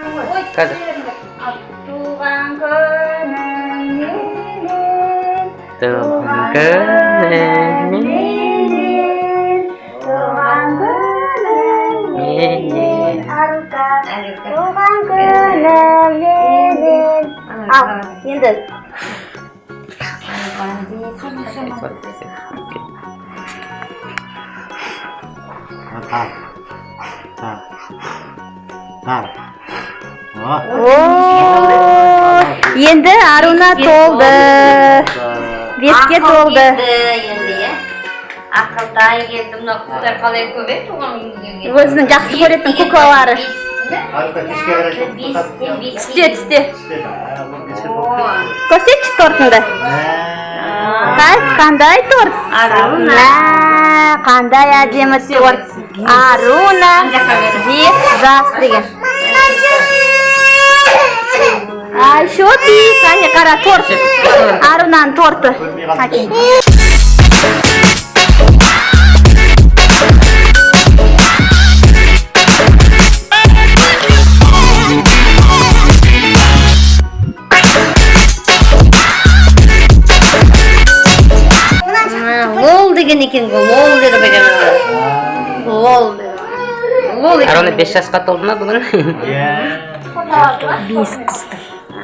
Қазір. Туған күніңменен, Туған күніңменен, туған күніңменен, Арука, туған күніңменен. Ал, енді. Так. Так. Так. О. О, енді Аруна толды. 5-ке толды. Енді, иә. Ақылтай келді, мына қыздар қалай көп еді туған күнге. Өзінің жақсы көретін куклалары. Арука кешке қарай. Түсте, түсте. Түсте. Бұл 5-ке толып кетті. Көрсетші тортыңды. Қайсы, қандай торт? Аруна. Мә, қандай әдемі торт. Аруна 5 жас деген. Айшопик, әне қара торт. Арунаның торты. Көрмей қалдым. Әкел. Лол деген екен ғой, лол деді екен. Лол деді. Лол екен. Аруна 5 жасқа толды ма бүгін? Иә. 5 қысты.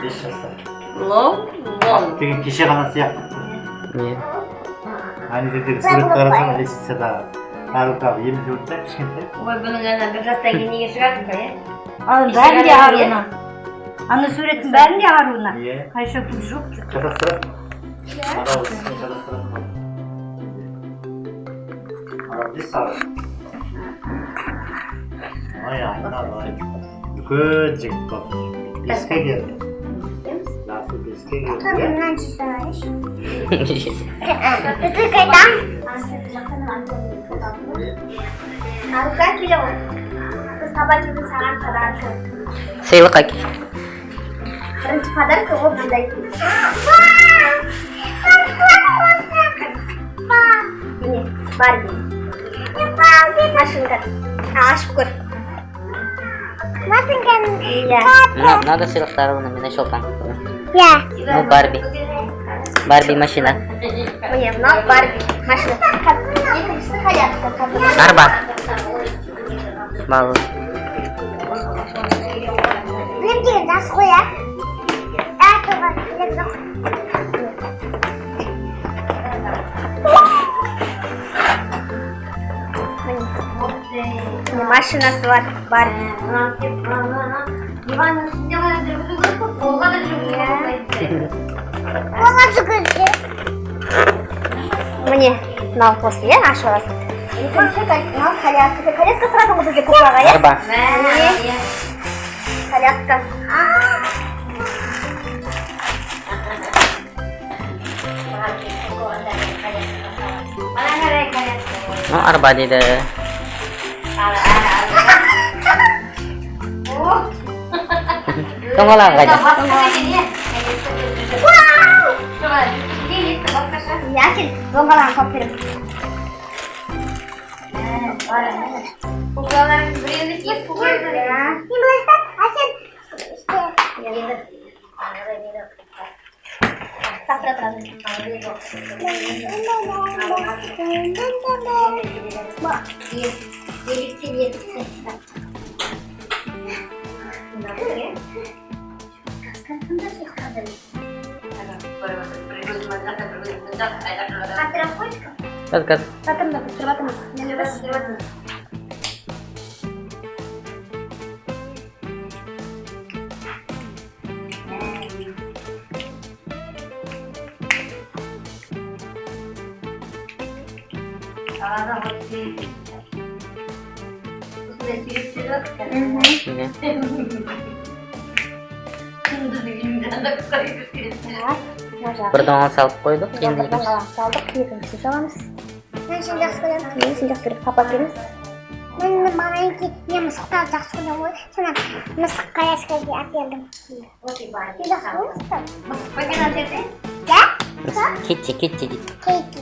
5 жаста. Лол, лол. Деген кеше ғана сияқты. Иә. Ана жердегі сурет қарасаң, лестницадағы Арука емізіп отыр да, кішкентай. Ой, бұның ана бір жастан кейін неге шығады ғой, иә? Ал бәрінде Аруна. Ана суреттің бәрінде Аруна. Иә. Айшопик жоқ. Шатастырады. Арал үстіне шатастырады. Арал бес сары. Ой, айналайын. Үлкен жігіт болды. 5-ке келді. Жасы 5-ке келді. Иә? Ты қайда? Арука, келе ғой. Біз папа келді, саған подарок. Сыйлық әкел. Бірінші подарок ол мындай. Міне, Барби. Машинка. Ашып көр. Машинканың. Иә. Мына мына да сыйлықтар Аруна мен Айшолпан. Иә. Ну, Барби. Барби машина. Міне, мынау Барби машина. Қазір екіншісі коляска. Қазір. Арба. Балалар. Білім деген жас қой, иә? Ә, туған керек жоқ. Міне, машинасы бар. Барби. Диванның үстінде ғана жүргізу керек қой, қолға да жүргізуге болмайды. Қолға жүгірсе. Міне, мынау осы, иә, ашып аласың. Екінші мынау коляска. Сен коляска сұрадың ғой бізде куклаға, иә? Арба. Міне, коляска. Мына қарай коляска. Ну, арба дейді. О, Доңғалағы қайда? басқаша екен, иә? Басқаша. Иә, әкел, доңғалағын салып беремін. Куклалардың біреуін киіп куклалар. Мен былай істеп, а сен істе. Енді. Тақтыра тұрады. Еліктен еліксін. Қатырақ қойшы. Қазір, қазір. Жатырмыз, тұрып жатырмыз. Осындай суреттер бар. Міне. Мына жағы. Бір доңғалақ салып қойдық. Енді Бір екіншісі. доңғалақ салдық, екіншісін саламыз. Мен сені жақсы көремін. Мен сені жақсы көремін. Папа келіңіз. Мен мамам мен мысықтарды жақсы көремін ғой. Соны мысық коляскаға әпердім. Сен жақсы көресің бе? Мысық па екен ана жерде? Иә? Китти, Китти дейді. Кейти.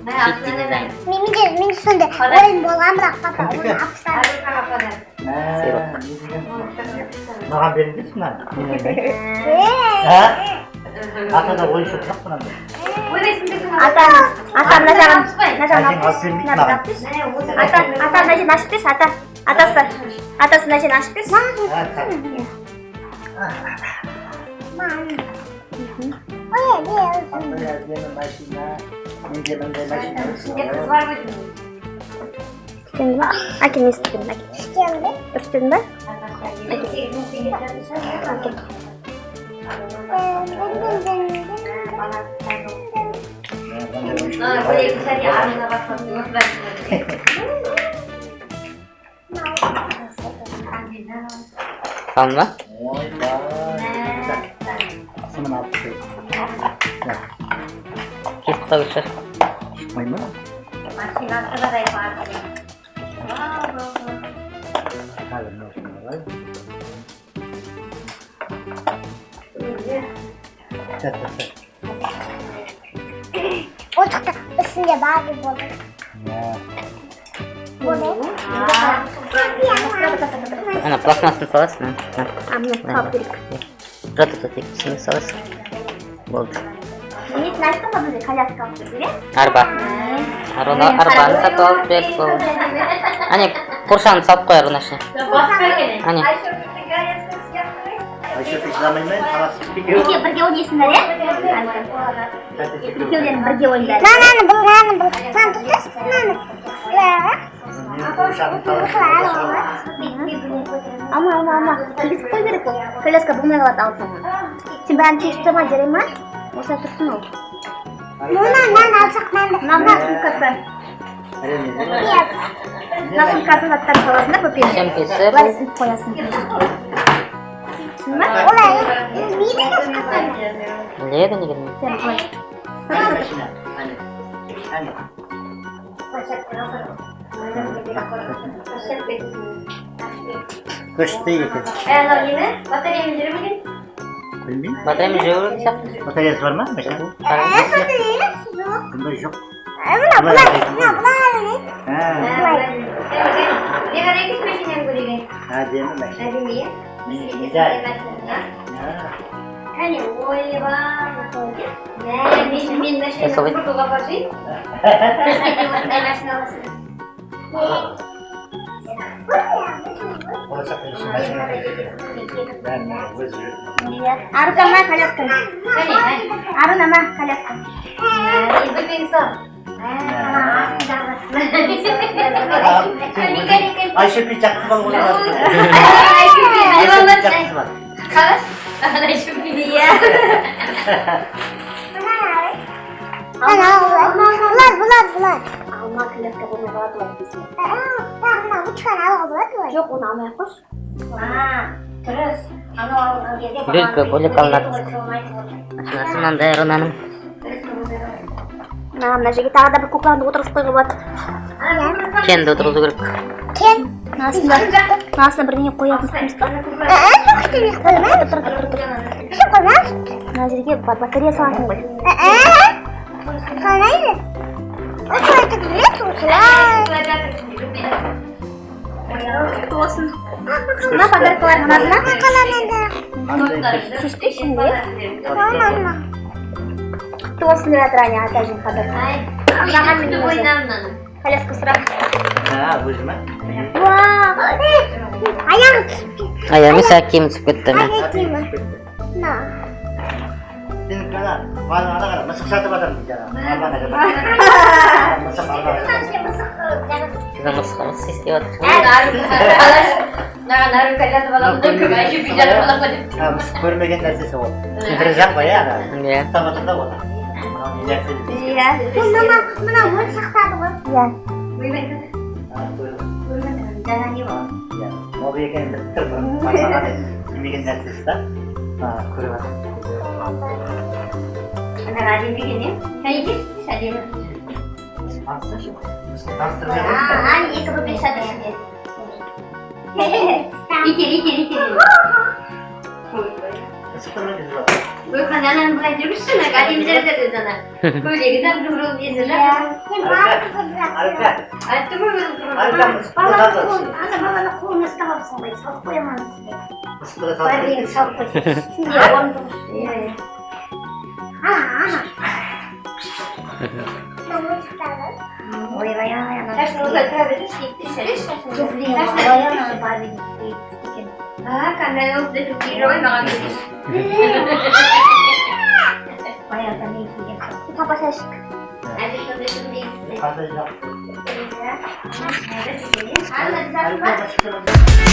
Китти дизайн. Мен де мен сондай ойын болған, бірақ папа Кімдікі? оны алып тастады. Аружанға подарок. Сыйлық. Не деген? Маған беріңдерші мынаны. Мен ойнайын. А? Атада ойыншық жоқ мынандай. Ата, ата, мына жағын, мына жағын Әжең алып алып бермейді мына маған. алып берші. Ата, ата, мына жерін ашып берші, ата. Атасы, атасы, мына жерін ашып берші. А, так. Ой, не. Қандай әдемі машина. Менде мындай машина. Ішінде қыз бар ғой деймін. Істедің ба? Әкел, мен істеп берейін, әкел. Істемді. Дұрыс істедің ба? 8 мың теңге тұратын шығар, иә? Әкел. Мына көйлектің сәл арына басқан осылай. Салын ба? Ойбай. Сымын алып тастайық. Кесіп тастау керек шығар. Шықпай ма? Машинасы да бар. Қазір мына осыны алайық. Сәт, сәт, сәт. Ол жақта үстінде Барби болды. Иә. Болды. Ана пластмассын саласың. На. А, міне, салып берейік. Тұра, тұра, тұра, екіншісін саласың. Болды. Несін айттың ғой, бізге коляска алып берді, иә? Арба. Аруна арбаны сатып алып берді, болды. Әне, қуыршағын салып қой, Аруна, ішіне. Басқа екен. Әне. Айшөпек жыламай ма? Таласып Екеуі бірге ойнайсыңдар, иә? Екеулерің бірге ойндар. Мынаны бұл, мынаны бұл. Мынаны тоқташы, мынаны. Алма, алма, алма. Кигізіп қою керек ол. Коляска болмай қалады алсаң. Сен бәрін шешіп тастама, жарай ма? Осылай тұрсын ол. Мына, мынаны алсақ, мынаны. Мына сумкасы. Мына сумкасын заттарын саласың да, бөпенің. Сөмкесі. Былай іліп қоясың. Түсіндің ба? Олай, мейлі басқасы. Біледі, неге білмейді. Сен былай. Машина. Әне. Әне. Күшті екен. Анау нені? Батареямен жүре ме екен? Білмеймін. Батареямен жүре беретін сияқты. Батареясы бар ма машина? Батареясы жоқ. Бұндай жоқ. Мына былай, мына былай. А, Не қарай екен машинаны көреген? әдемі машина. Әдемі, иә? Не дәл. Кәне, ойбай. Мә, мен машинаны Солай. құртуға барсайын. Осындай машина аласың. Болашақта еще машина бәрін өзі жүреді. Иә. Арука, мына коляска. Кәне, әне. Аруна, мына коляска. Бөпеңді сал. Сен өзің Айшөпей жақсы бал ғой. Айшөпей, жақсы бал. Қараш, Айшөпей. Иә. Ана, бұлар, бұлар, бұлар. Алма, коляска болмай қалады олай десең. Мына ручканы алуға болады олай. Жоқ, оны алмай ақ қойшы. Дұрыс. Анау алған кезде Бөлек, бөлек алынады. Машинасы мынандай Арунаның. Мына жерге тағы да бір куклаңды отырғызып қоюға болады. Кенді отырғызу керек. Кен. Мына астында, мына астына бірдеңе қоятын емес па? Жоқ, ештеңе қоймаймыз. Тұр, тұр, тұр. Ештеңе қоймаймыз. Мына жерге батарея салатын ғой. Салмайды. Осылай тігіледі, осылай. Құтты болсын. Мына подаркалар ұнады ма? Қандай? Шешпеші енді, иә? Құтты болсын деп жатыр, әне, ата әжең подарка. Маған Күтіп міне. ойна мынаны. Коляска сұрап. Ha, өзі ма? Аяғы түсіп кетті. Аяғы емес, киімі түсіп кетті. Міне. Аяқ киімі. Мына. Сен ана, ана қара, мысық сатып жатырмын дейді ана. Арбаны жатыр. Мысық арбаны жатыр. Біздің мысығымыз иіскеп жатыр. Маған Арука жатып аламын да, Айшөпей жатып аламын ба деп. Ha, мысық көрмеген нәрсесі ол. Кемпірі жақ қой, иә, ана. Иә. Ұстап отыр да оны. Мынау не нәрсе деп. Иә. Бұл мына, мына ойыншықтары ғой. Иә. Ha, көрдім. Жаңа не болды? Иә, новый екенін біліп тұр, бұрын бармаған, білмеген нәрсесі да. Ha, көріп жатыр. Ана әдемі екен, иә? Кәне, әдемі. Таныстыршы. Мысық таныстырып жіберді. Ани, екі бөпе жатыр ішінде. Итер, итер, итер. Мысықты мінгізіп ал. Gökhan ананы былай жүргізші, ана әдемі жарасады ана. Көйлегі де қызыл, несі де. Мен бала қызыл жақсы. Алька, Айттым ғой өзім қызыл. Алька, мысықты Баланы салып қолын, ана баланы қолына ұстап алыпсың ғой, салып қоямын сізге. Мысықты да салып Барбиін кетейік. салып қойсың. Үстінде орындық. Иә, иә. Ана, ана. Ойбай, ай, ана. Шашын осылай тұра берсінші, киіп Туфлиін ой, ана Барбидің күшті екен. А, кәдімгі осындай туфли ғой маған берші. Баяғыда мен киген. Папа шашық. Әлі сондай туфли. Қандай жақсы. Ана, Алька, мысықты мінгіз.